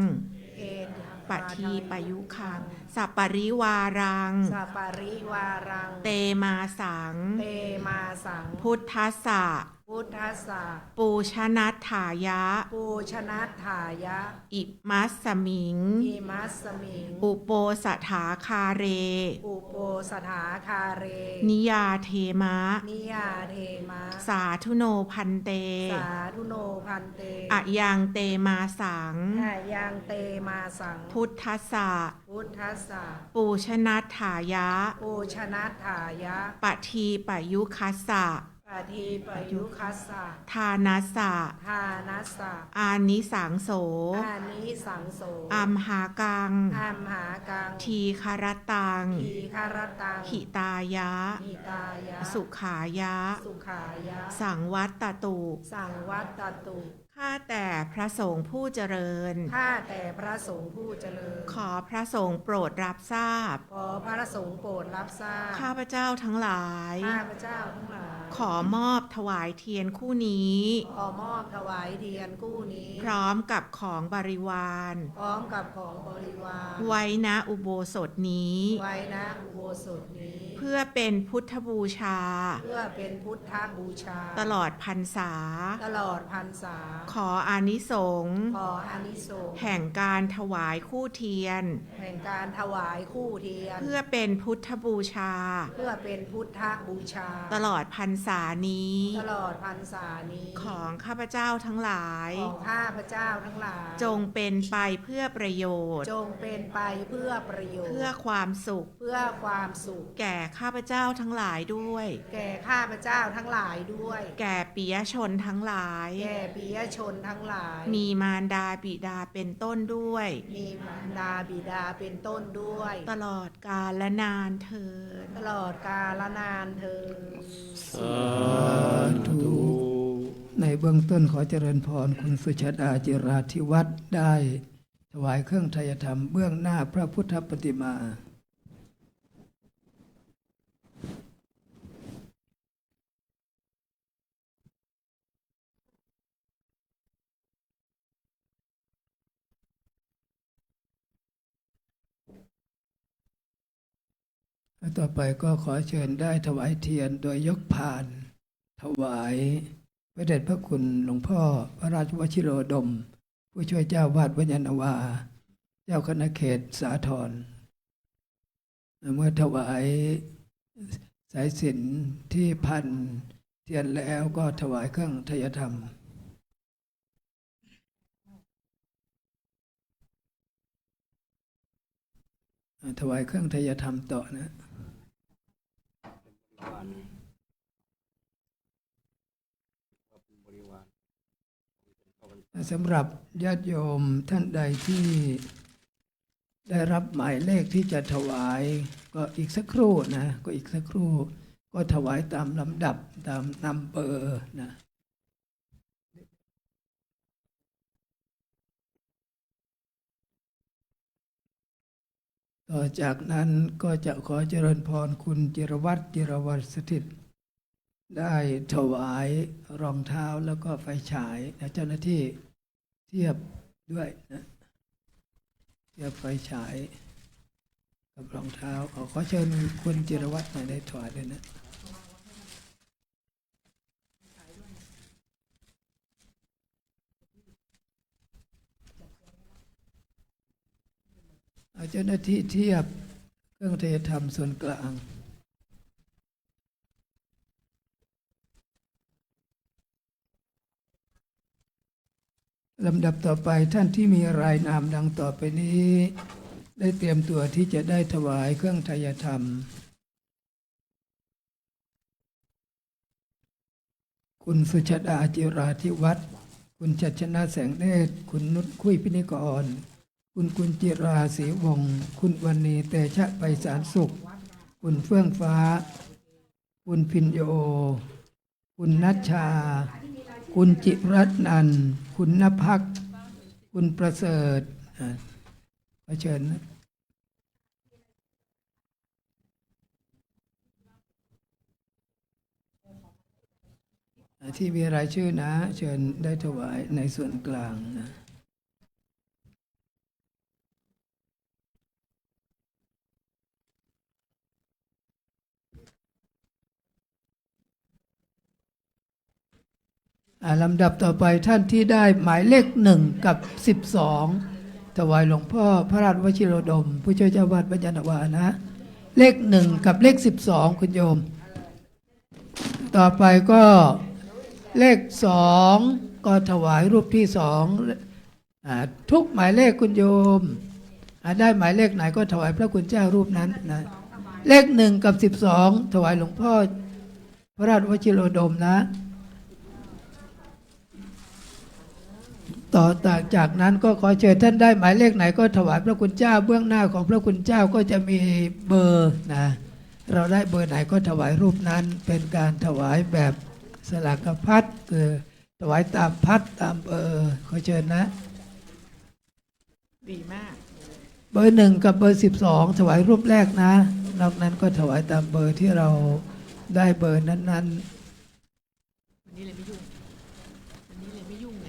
Etaṃ padīpayugaṃ. Saparivāraṃ. Saparivāraṃ. Te māsaṃ. Te māsaṃ. Buddhassa. Buddhassa. Pūjanatthāya. Pūjanatthāya. Imasmiṃ. Imasmiṃ. Uposathāgāre. Uposathāgāre. Niyādema. Niyādema. Sādhu no bhante. Sādhu no bhante. Ayaṃ te māsaṃ. Ayaṃ te māsaṃ. Buddhassa. Buddhassa. Pūjanatthāya. Pūjanatthāya. Padīpayugghassa. Padīpayugghassa. Dānassa. Dānassa. Ānisaṃso. Ānisaṃso. Amhākaṃ. Amhākaṃ. Dīgharattaṃ. Dīgharattaṃ. Hitāya. Hitāya. Sukhāya. Sukhāya. Saṃvattatu. Saṃvattatu. ข้าแต่พระสงฆ์ผู้เจริญ ข้าแต่พระสงฆ์ผู้เจริญ ขอพระสงฆ์โปรดรับทราบ ขอพระสงฆ์โปรดรับทราบ ข้าพเจ้าทั้งหลาย ข้าพเจ้าทั้งหลาย ขอมอบถวายเทียนคู่นี้ ขอมอบถวายเทียนคู่นี้ พร้อมกับของบริวาร พร้อมกับของบริวาร ไว้ณอุโบสถนี้ ไว้ณอุโบสถนี้ เพื่อเป็นพุทธบูชา เพื่อเป็นพุทธบูชา ตลอดพรรษา ตลอดพรรษา ขออานิสงส์ ขออานิสงส์ แห่งการถวายคู่เทียน แห่งการถวายคู่เทียน เพื่อเป็นพุทธบูชา เพื่อเป็นพุทธบูชา ตลอดพรรษานี้ ตลอดพรรษานี้ ของข้าพเจ้าทั้งหลาย ของข้าพเจ้าทั้งหลาย จงเป็นไปเพื่อประโยชน์ จงเป็นไปเพื่อประโยชน์ เพื่อความสุข เพื่อความสุข แก่ข้าพเจ้าทั้งหลายด้วย แก่ข้าพเจ้าทั้งหลายด้วย แก่ปิยชนทั้งหลาย แก่ปิยชนทั้งหลาย มีมารดาบิดาเป็นต้นด้วย มีมารดาบิดาเป็นต้นด้วย ตลอดกาลนานเทอญ ตลอดกาลนานเทอญ สาธุ ในเบื้องต้นขอเจริญพร คุณสุชาดา จิราธิวัฒน์ ได้ถวายเครื่องไทยธรรมเบื้องหน้าพระพุทธปฏิมา และต่อไปก็ขอเชิญได้ถวายเทียนโดยยกพานถวายพระเดชพระคุณหลวงพ่อพระราชวชิโรดม ผู้ช่วยเจ้าวาดวัดยานนาวา เจ้าคณะเขตสาทร เมื่อถวายสายสิญจน์ที่พันเทียนแล้วก็ถวายเครื่องไทยธรรม อ่า ถวายเครื่องไทยธรรมต่อนะ สำหรับญาติโยมท่านใดที่ได้รับหมายเลขที่จะถวาย ก็อีกสักครู่นะ ก็อีกสักครู่ ก็ถวายตามลำดับ ตามนัมเบอร์นะ ต่อจากนั้นก็จะขอเจริญพรคุณจิรวัตร จิรวัตรสถิต ได้ถวายรองเท้าแล้วก็ไฟฉายนะ เจ้าหน้าที่เทียบด้วยนะ เทียบไฟฉายกับรองเท้า ขอ ขอเชิญคุณจิรวัตรหน่อย ได้ถวายด้วยนะ เอาเจ้าหน้าที่เทียบเครื่องไทยธรรมส่วนกลาง ลำดับต่อไปท่านที่มีรายนามดังต่อไปนี้ ได้เตรียมตัวที่จะได้ถวายเครื่องไทยธรรม คุณสุชาดา จิราธิวัฒน์ คุณชัยชนะ แสงเนตร คุณนุช คุ้ยพินิกร คุณกุญจิรา ศรีวงศ์ คุณวรรณี เตชะไพศาลสุข คุณเฟื่องฟ้า คุณพิญโญ คุณณัชชา คุณจิรัตนันท์ คุณนภักดิ์ คุณประเสริฐ อ่ะ ขอเชิญนะ อ่ะ ที่มีรายชื่อนะ เชิญได้ถวายในส่วนกลางนะ อ่ะ อ่า ลำดับต่อไปท่านที่ได้หมายเลขหนึ่งกับสิบสอง ถวายหลวงพ่อพระราชวชิโรดม ผู้ช่วยเจ้าวัดวัดยานนาวานะ เลขหนึ่งกับเลขสิบสอง คุณโยม ต่อไปก็เลขสอง ก็ถวายรูปที่สอง อ่า ทุกหมายเลขคุณโยม อ่า ได้หมายเลขไหนก็ถวายพระคุณเจ้ารูปนั้นนะ เลขหนึ่งกับสิบสอง ถวายหลวงพ่อพระราชวชิโรดมนะ ต่อจากนั้นก็ขอเชิญท่านได้หมายเลขไหนก็ถวายพระคุณเจ้า เบื้องหน้าของพระคุณเจ้าก็จะมีเบอร์นะ เราได้เบอร์ไหนก็ถวายรูปนั้น เป็นการถวายแบบสลากพัด คือถวายตามพัดตามเบอร์ ขอเชิญนะ ดีมาก เบอร์หนึ่งกับเบอร์สิบสอง ถวายรูปแรกนะ นอกนั้นก็ถวายตามเบอร์ที่เราได้เบอร์นั้นๆ วันนี้เลยไม่ยุ่ง วันนี้เลยไม่ยุ่งไง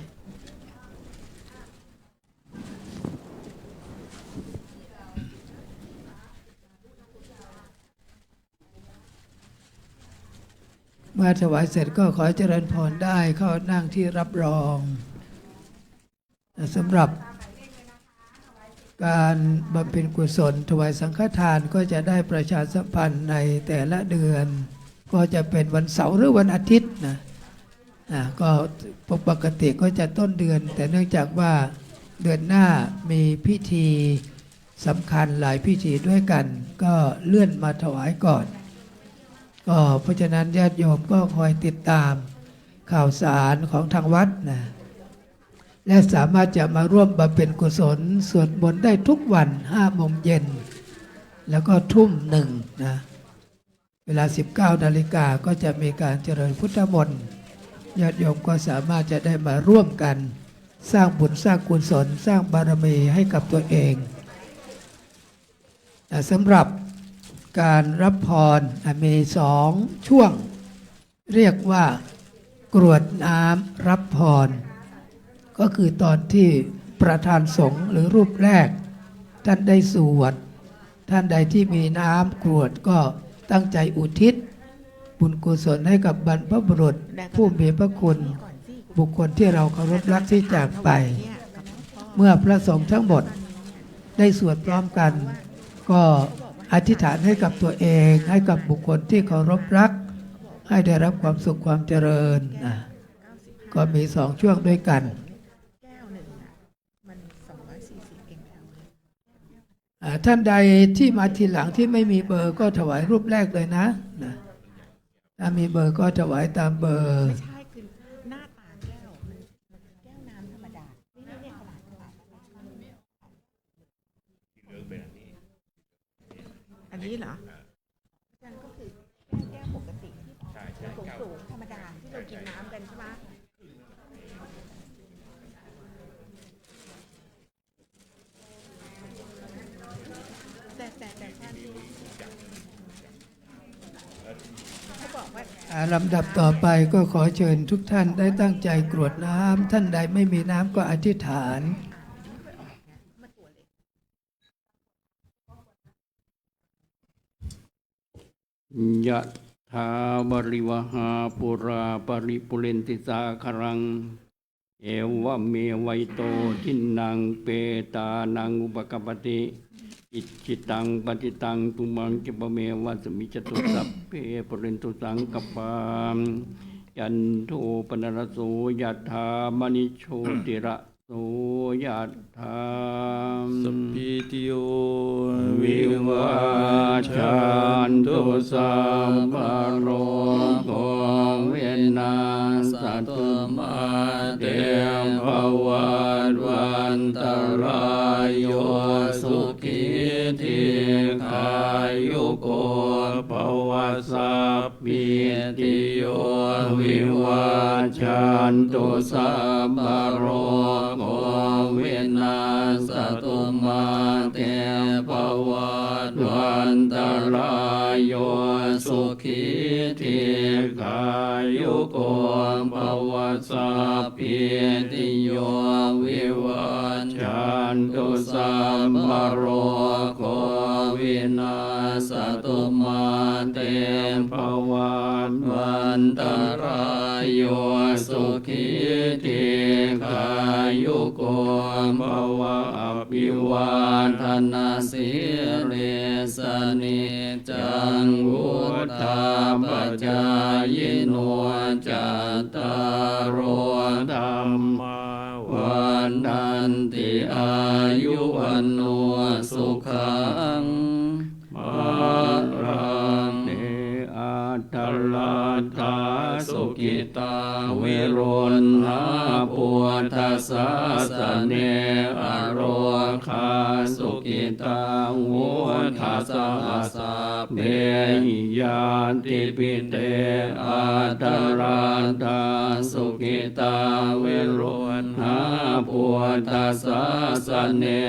เมื่อถวายเสร็จก็ขอเจริญพรได้เข้านั่งที่รับรอง สำหรับการบำเพ็ญกุศลถวายสังฆทานก็จะได้ประชาสัมพันธ์ในแต่ละเดือน ก็จะเป็นวันเสาร์หรือวันอาทิตย์นะ อ่า ก็ปกติก็จะต้นเดือน แต่เนื่องจากว่าเดือนหน้ามีพิธีสำคัญหลายพิธีด้วยกัน ก็เลื่อนมาถวายก่อน ก็เพราะฉะนั้นญาติโยมก็คอยติดตามข่าวสารของทางวัดนะ และสามารถจะมาร่วมบำเพ็ญกุศลสวดมนต์ได้ทุกวัน ห้าโมงเย็น แล้วก็ทุ่มหนึ่งนะ เวลา สิบเก้านาฬิกาก็จะมีการเจริญพุทธมนต์ ญาติโยมก็สามารถจะได้มาร่วมกันสร้างบุญสร้างกุศล สร้างบารมีให้กับตัวเอง อ่ะ สำหรับการรับพร อ่ะ มีสองช่วง เรียกว่ากรวดน้ำรับพร ก็คือตอนที่ประธานสงฆ์หรือรูปแรกท่านได้สวด ท่านใดที่มีน้ำกรวดก็ตั้งใจอุทิศบุญกุศลให้กับบรรพบุรุษผู้มีพระคุณ บุคคลที่เราเคารพรักที่จากไป เมื่อพระสงฆ์ทั้งหมดได้สวดพร้อมกัน ก็อธิษฐานให้กับตัวเอง ให้กับบุคคลที่เคารพรัก ให้ได้รับความสุขความเจริญนะ ก็มีสองช่วงด้วยกัน แก้วหนึ่งอะ มัน สองร้อยสี่สิบ เอ็มแอล อ่า ท่านใดที่มาทีหลังที่ไม่มีเบอร์ก็ถวายรูปแรกเลยนะ นะ ถ้ามีเบอร์ก็ถวายตามเบอร์ ไม่ใช่ คือหน้าตาแก้ว มัน แก้วน้ำธรรมดา ไม่ได้เรียกขนาดนั้น อันนี้เหรอ อาจารย์ ก็คือแก้วปกติที่ ใช่ ใช่ สูงๆ ธรรมดาที่เรากินน้ำกันใช่ไหม แต่ แต่ แต่ท่านที่เขาบอกว่า อ่า ลำดับต่อไปก็ขอเชิญทุกท่านได้ตั้งใจกรวดน้ำ ท่านใดไม่มีน้ำก็อธิษฐาน Yathā vārivahā pūrā paripūrenti sāgaraṃ. Evameva ito dinnaṃ petānaṃ upakappati. Icchitaṃ patthitaṃ tumhaṃ khippameva samijjhatu. Sabbe pūrentu saṅkappā cando pannaraso yathā maṇi jotira so yathā. Sabbītiyo vivajjantu sabbarogo vinassatu mā te bhavatvantarāyo sukhī dīghāyuko bhava. Sab bītiyo vivajjantu sabbarogo vinassatu mā te bhavatvantarāyo sukhī dīghāyuko bhava. Sab bītiyo vivajjantu sabbarogo vinassatu mā te bhavatvantarāyo sukhī dīghāyuko bhava. Abhivādanasīlissa niccaṃ vuḍḍhāpacāyino cattāro dhammā vaḍḍhanti āyu vaṇṇo sukhaṃ balaṃ. Te atthaladdhā sukhitā viruḷhā buddhasāsane, arogā sukhitā hotha saha sabbehi ñātibhi. Te atthaladdhā sukhitā viruḷhā buddhasāsane,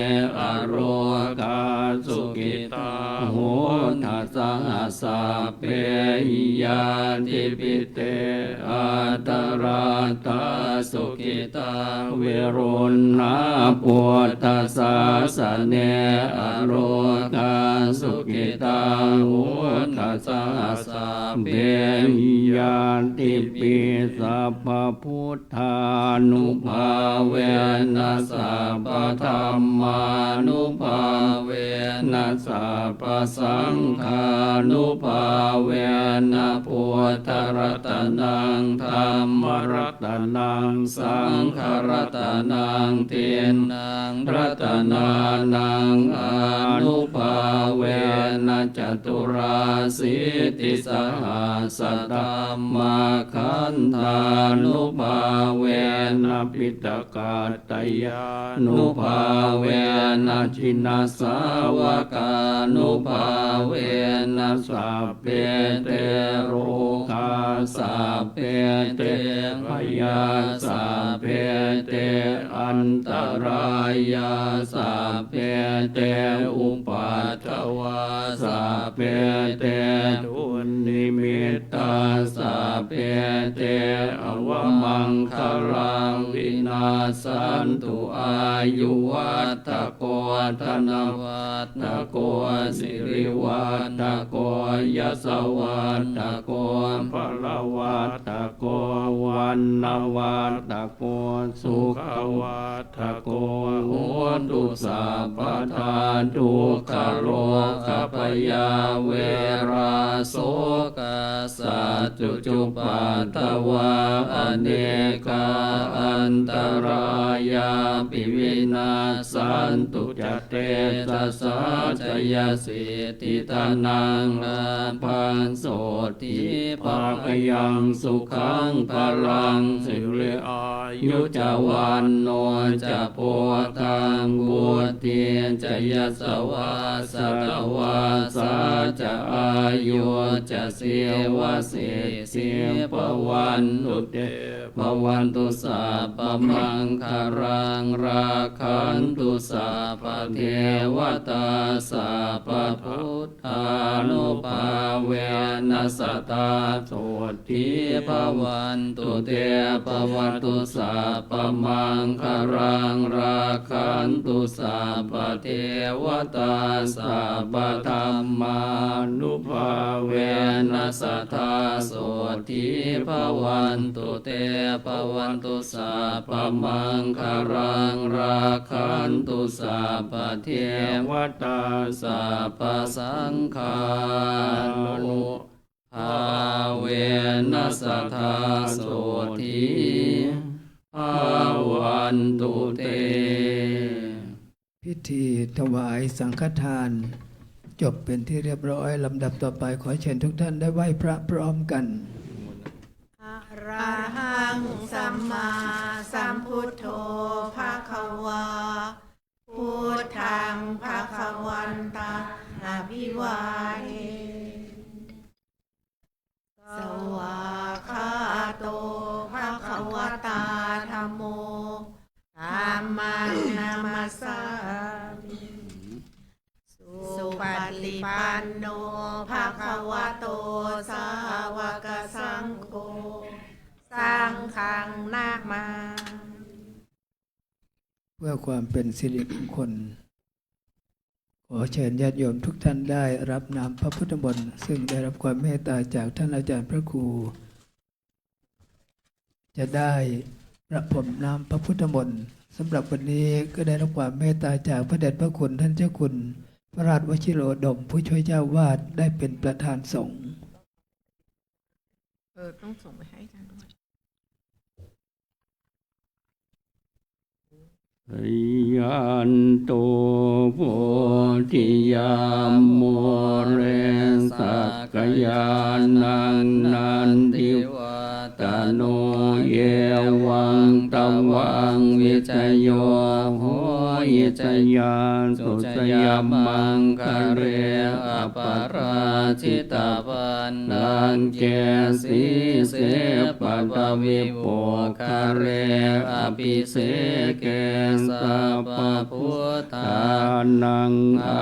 arogā sukhitā hotha saha sabbehi ñātibhi. Te atthaladdhā sukhitā viruḷhā buddhasāsane, arogā sukhitā hotha saha sabbehi ñātibhi. Sabbabuddhānubhāvena sabbadhammānubhāvena sabbasaṅghānubhāvena buddharatanaṃ dhammaratanaṃ saṅgharatanaṃ tiṇṇaṃ ratanānaṃ ānubhāvena caturāsītisahassadhammakkhandhānubhāvena piṭaka ttayānubhāvena jinasāvakānubhāvena sabbe te rogā sabbe te bhayā sabbe te antarāyā sabbe te upaddavā sabbe te dunnimittā sabbe te avamaṅgalā vinassantu. Āyuvaḍḍhako dhanavaḍḍhako sirivaḍḍhako yasavaḍḍhako balavaḍḍhako vaṇṇavaḍḍhako sukhavaḍ ḍhako hotu sabbadā. Dukkharogabhayā verā sokā sattu cupaddavā anekā antarāyāpi vinassantu ca tejasā. Jayasiddhi dhanaṃ lābhaṃ sotthi bhāgyaṃ sukhaṃ balaṃ siri ā yu ca vaṇṇo ca bhogaṃ vuḍḍhī ca yasavā satavassā ca āyū ca jīvasiddhī bhavantu te. Bhavatu sabbamaṅgalaṃ rakkhantu sabbadevatā sabbabud dhānubhāvena sadā sotthī bhavantu te. Bhavatu sabbamaṅgalaṃ rakkhantu sabbadevatā sabbadhammānubhāvena sadā sotthī bhavantu te. Bhavatu sabbamaṅgalaṃ rakkhantu sabbadevatā sabbasaṅghānubhāvena sadā sotthī bhavantu te. พิธีถวายสังฆทาน จบเป็นที่เรียบร้อย ลำดับต่อไปขอเชิญทุกท่านได้ไหว้พระพร้อมกัน Arahaṃ sammāsambuddho bhagavā, buddhaṃ bhagavantaṃ abhivādemi. Svākkhāto bhagavatā dhammo, dhammaṃ namassāmi. Supaṭipanno bhagavato sāvakasaṅgho, saṅghaṃ namāmi. เพื่อความเป็นสิริมงคล ขอเชิญญาติโยมทุกท่านได้รับน้ำพระพุทธมนต์ ซึ่งได้รับความเมตตาจากท่านอาจารย์พระครู จะได้ประพรมน้ำพระพุทธมนต์ สำหรับวันนี้ก็ได้รับความเมตตาจากพระเดชพระคุณท่านเจ้าคุณ พระราชวชิโรดม ผู้ช่วยเจ้าอาวาส ได้เป็นประธานสงฆ์ เออ ต้องส่งไปให้อาจารย์ด้วย Jayanto bodhiyā mūle sakyānaṃ nandivaḍḍhano, evaṃ tvaṃ vijayo hohi jayassu jayamaṅgale, aparājitapallaṅke sīse paṭhavipokkhare, abhiseke sabbabuddhānaṃ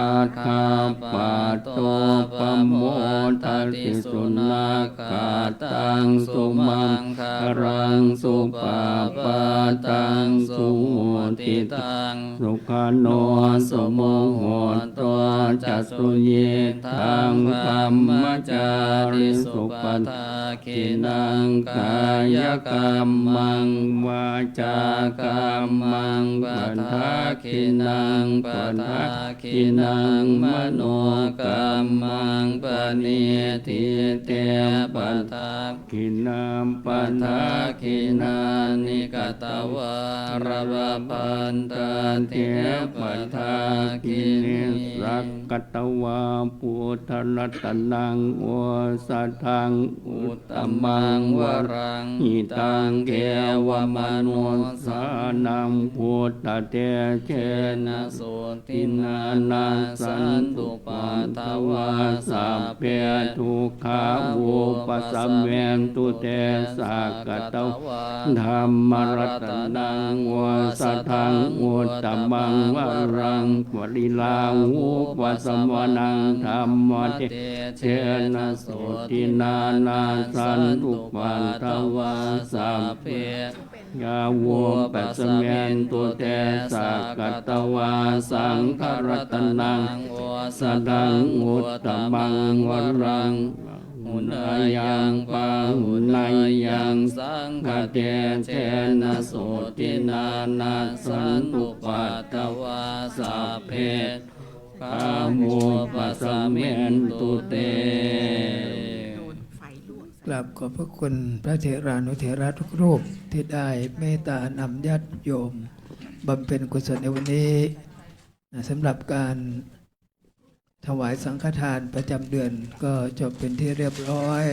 aggappatto pamodati. Sunakkhattaṃ sumaṅgalaṃ supabhātaṃ suhuṭṭhitaṃ, sukhaṇo sumuhutto ca suyiṭṭhaṃ brahmacārisu. Padakkhiṇaṃ kāyakammaṃ vācākammaṃ padakkhiṇaṃ, padakkhiṇaṃ manokammaṃ paṇidhī te padak khiṇā. Padakkhiṇāni katvāna labhantatthe padakkhiṇe. Sakkatvā buddharatanaṃ osathaṃ uttamaṃ varaṃ, hitaṃ devamanussānaṃ buddhatejena sotthinā, nassantupaddavā sabbe dukkhā vūpasamentu te. Sakkatvā dhammaratanaṃ osathaṃ uttamaṃ varaṃ, pariḷāhūpasamanaṃ dhammatejena sotthinā, nassantupaddavā sabbe yā vūpasamentu te. Sakkatvā saṅgharatanaṃ osathaṃ uttamaṃ varaṃ, āhuneyyaṃ pāhuneyyaṃ saṅghatejena sotthinā, nassantupaddavā sabbe dukkhā vūpasamentu te. กราบขอบพระคุณพระเถรานุเถระทุกรูปที่ได้เมตตานำญาติโยมบำเพ็ญกุศลในวันนี้นะ สำหรับการถวายสังฆทานประจำเดือนก็จบเป็นที่เรียบร้อย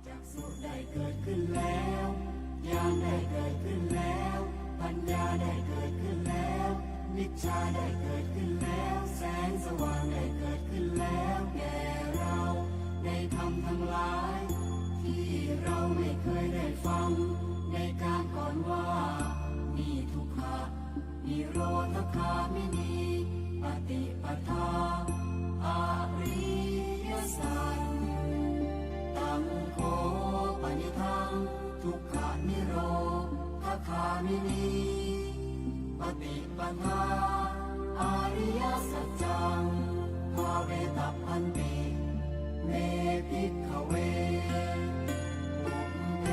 จักษุได้เกิดขึ้นแล้ว ญาณได้เกิดขึ้นแล้ว ปัญญาได้เกิดขึ้นแล้ว วิชชาได้เกิดขึ้นแล้ว แสงสว่างได้เกิดขึ้นแล้วแก่เรา ในธรรมทั้งหลาย ที่เราไม่เคยได้ฟัง ในการก่อนว่า นี่ทุกขะ นิโรธคามินี ปฏิปทา อริยสัจ ตังโฆ ปนิทัง ทุกขะนิโรธคามินี ปฏิปทา อริยสัจจัง ภาเวตัพพันติ เม ภิกขเว ปุพเพ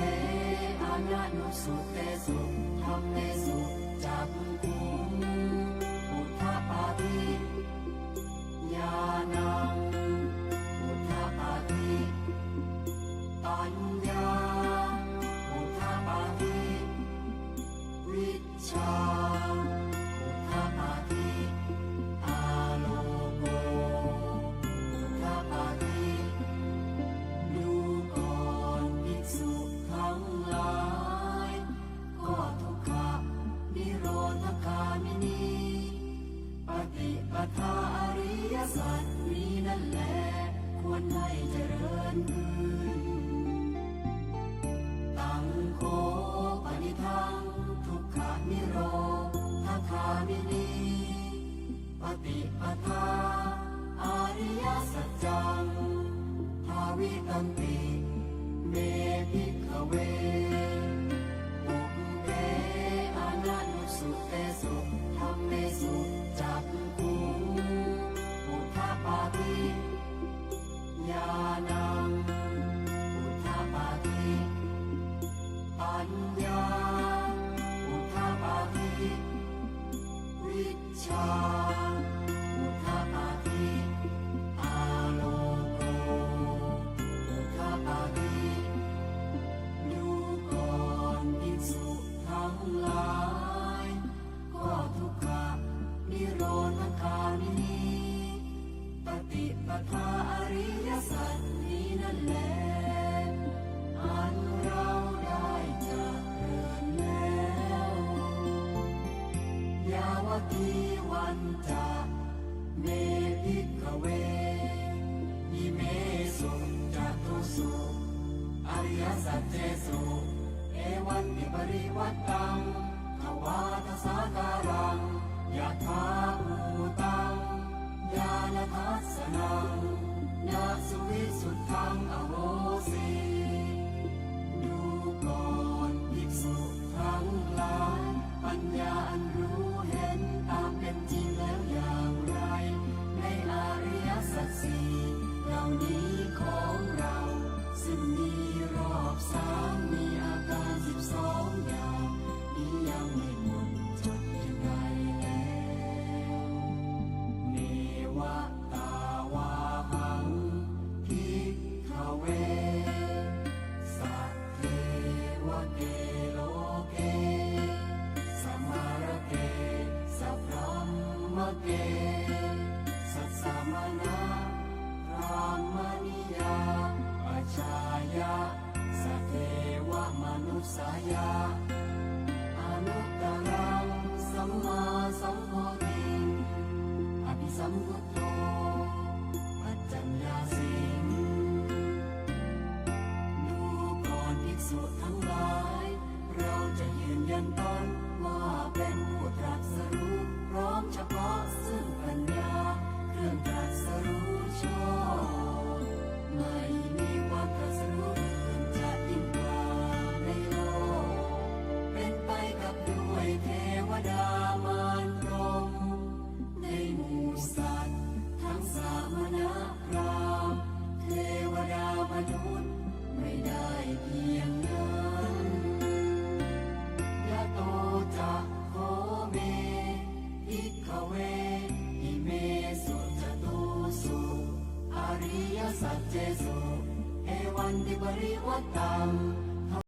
อนันนุสสุเตสุ ธัมเมสุ จักขุง อุทธัปปาติ ญาณัง อุทธัปปาติ ปัญญา อุทธัปปาติ วิชชา อุทธัปปาติ อาโลโก อุทธัปปาติ ดูก่อนภิกษุทั้งหลาย ก็ทุกขะ นิโรธคามินี ปฏิปทาอริยสัจนี้นั่นแล ควรให้เจริญขึ้น ตังโฆ ปนิทัง ทุกขะนิโรธคามินี ปฏิปทา saccaṃ bhāvitanti me bhikkhave, pubbe ananussutesu dhammesu cakkhuṃ udapādi, ñāṇaṃ udapādi, paññā udapādi, vijjā udapādi, āloko udapādi. ดูก่อนภิกษุทั้งหลาย ก็ทุกขนิโรธคามินี ปฏิปทาอริยสัจนี้นั่นแล อันเราได้เจริญแล้ว yāvakīvañca me bhikkhave imesu catūsu ariyasaccesu evantiparivaṭṭaṃ dvādasākāraṃ yathābhūtaṃ ñāṇadassanaṃ na suvisuddhaṃ ahosi. ดูก่อนภิกษุทั้งหลาย ปัญญาอันรู้เห็นตามเป็นจริงแล้วอย่างไร ในอริยสัจสี่เหล่านี้ของเรา ซึ่งมีรอบสาม มีอาการสิบสองอย่าง นี้ยังไม่หมดจดยังไงแล้ว neva tāvāhaṃ bhikkhave sadevake loke samārake sabrahmake sassamaṇabrāhmaṇiyā pajāya sadevamanussāya anuttaraṃ sammāsambodhiṃ abhisambuddho paccaññāsiṃ. ดูก่อนภิกษุทั้งหลาย เราจะยืนยันตนว่าเป็นผู้ตรัสรู้พร้อมเฉพาะซึ่งปัญญา เครื่องตรัสรู้ชอบ ไม่มีความตรัสรู้อื่นจะยิ่งกว่าในโลก เป็นไปกับด้วยเทวดามารพรหม ในหมู่สัตว์ทั้งสมณะพราหมณ์ เทวดามนุษย์ไม่ได้เพียงนั้น yato ca kho me bhikkhave imesu catūsu ariyasaccesu evantiparivaṭṭaṃ